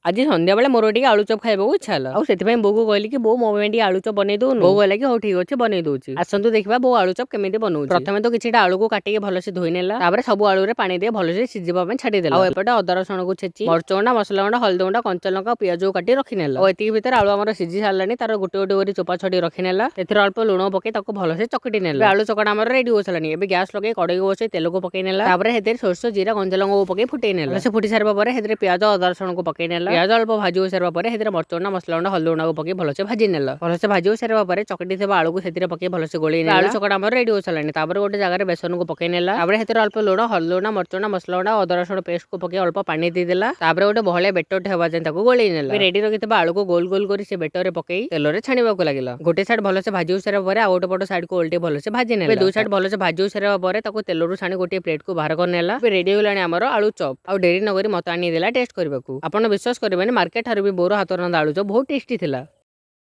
ଆଜି ସନ୍ଧ୍ୟାବେଳେ ମୋର ଟିକେ ଆଳୁଚପ ଖାଇବାକୁ ଇଚ୍ଛା ହେଲା ଆଉ ସେଥିପାଇଁ ବୋଉକୁ କହିଲି କି ବୋଉ, ମୋ ପାଇଁ ଟିକେ ଆଳୁଚପ ବନେଇ ଦଉନୁ? ବୋଉ କହିଲା କି ହଉ, ଠିକ ଅଛି, ବନେଇ ଦଉଛି। ଆସନ୍ତୁ ଦେଖିବା ବୋଉ ଆଳୁଚପ କେମିତି ବନଉଛି। ପ୍ରଥମେ ତ କିଛିଟା ଆଳୁକୁ କାଟିକି ଭଲସେ ଧୋଇ ନେଲା। ତାପରେ ସବୁ ଆଳୁରେ ପାଣି ଦେଇ ଭଲସେ ସିଝିବା ପାଇଁ ଛାଡିଦେଲା। ଆଉ ଏପଟେ ଅଦା ରସୁଣକୁ ଛେଚି, ମରିଚ ଗୁଣ୍ଡ, ମସଲା ଗୁଣ୍ଡ, ହଳଦୀ ଗୁଣ୍ଡ, କଞ୍ଚା ଲଙ୍କା, ପିଆଜକୁ କାଟି ରଖିନେଲା। ଆଉ ଏତିକି ଭିତରେ ଆଳୁ ଆମର ସିଝି ସାରିଲାଣି। ତାର ଗୋଟେ ଗୋଟେ କରି ଚୋପା ଛଡେଇ ରଖିନେଲା। ସେଥିରେ ଅଳ୍ପ ଲୁଣ ପକେଇ ତାକୁ ଭଲସେ ଚକଟି ନେଲା। ଆଳୁ ଚକଟା ଆମର ରେଡି ହୋଇସାରିଲାଣି। ଏବେ ଗ୍ୟାସ୍ ଲଗେଇ କଡେଇକୁ ବସେଇ ତେଲକୁ ପକେଇ ନେଲା। ତାପରେ ସେଥିରେ ସୋରିଷ, ଜିରା, କଞ୍ଚା ଲଙ୍କାକୁ ପକେଇ ଫୁଟେଇ ନେଲା। ସେ ଫୁଟି ସାରିବା ପରେ ସେଥିରେ ପିଆଜ, ଅଦା ରସୁଣକୁ ପକେଇ ନେଲା। ପିଆଜ ଅଳ୍ପ ଭାଜି ହୋଇ ସାରିବା ପରେ ସେଥିରେ ମରିଚ ଗୁଣ୍ଡ, ମସଲା ଗୁଣ୍ଡ, ହଳଦୀ ଗୁଣ୍ଡକୁ ପକେଇ ଭଲସେ ଭାଜି ନେଲା। ଭଲସେ ଭାଜି ହୋଇ ସାରିବା ପରେ ଚକଟି ଥିବା ଆଳୁକୁ ସେଥିରେ ପକେଇ ଭଲସେ ଗୋଳେଇ ନେଲା। ଆଳୁ ଚକଟା ଆମର ରେଡି ହୋଇସାରିଲାଣି। ତାପରେ ଗୋଟେ ଜାଗାରେ ବେସନକୁ ପକେଇ ନେଲା। ତାପରେ ସେଥିରେ ଅଳ୍ପ ଲୁଣ, ହଳଦୀ ଗୁଣ୍ଡ, ମରିଚ ଗୁଣ୍ଡ, ମସଲା ଗୁଣ୍ଡ, ଅଦା ରସୁଣ ପେଷ୍ଟକୁ ପକେଇ ଅଳ୍ପ ପାଣି ଦେଇଦେଲା। ତାପରେ ଗୋଟେ ବହଳିଆ ବେଟରଟେ ହେବା ଯାଏଁ ତାକୁ ଗୋଳେଇ ନେଲା। ରେଡି ରଖିଥିବା ଆଳୁକୁ ଗୋଲ ଗୋଲ କରି ସେ ବେଟରରେ ପକେଇ ତେଲରେ ଛାଣିବାକୁ ଲାଗିଲା। ଗୋଟେ ସାଇଡ୍ ଭଲସେ ଭାଜି ହୋଇ ସାରିବା ପରେ ଆଉ ଗୋଟେ ପଟ ସାଇଡ୍ କୁ ଓଲଟେଇ ଭଲସେ ଭାଜି ନେଲା। ଦୁଇ ସାଇଡ୍ ଭଲସେ ଭାଜି ହୋଇ ସାରିବା ପରେ ତାକୁ ତେଲରୁ ଛାଣି ଗୋଟିଏ ପ୍ଲେଟକୁ ବାହାର କରିନେଲା। ଏବେ ରେଡି ହେଇଗଲାଣି ଆମର ଆଳୁ ଚପ୍। ଆଉ ଡେରି ନକରି ମତେ ଆଣି ଦେଲା ଟେଷ୍ଟ କରିବାକୁ। ଆପଣ ବିଶ୍ୱାସ କରିବେନି, ମାର୍କେଟ ଠାରୁ ବି ବୋଉର ହାତ ରନ୍ଧା ଆଳୁ ଚପ୍ ବହୁତ ଟେଷ୍ଟି ଥିଲା।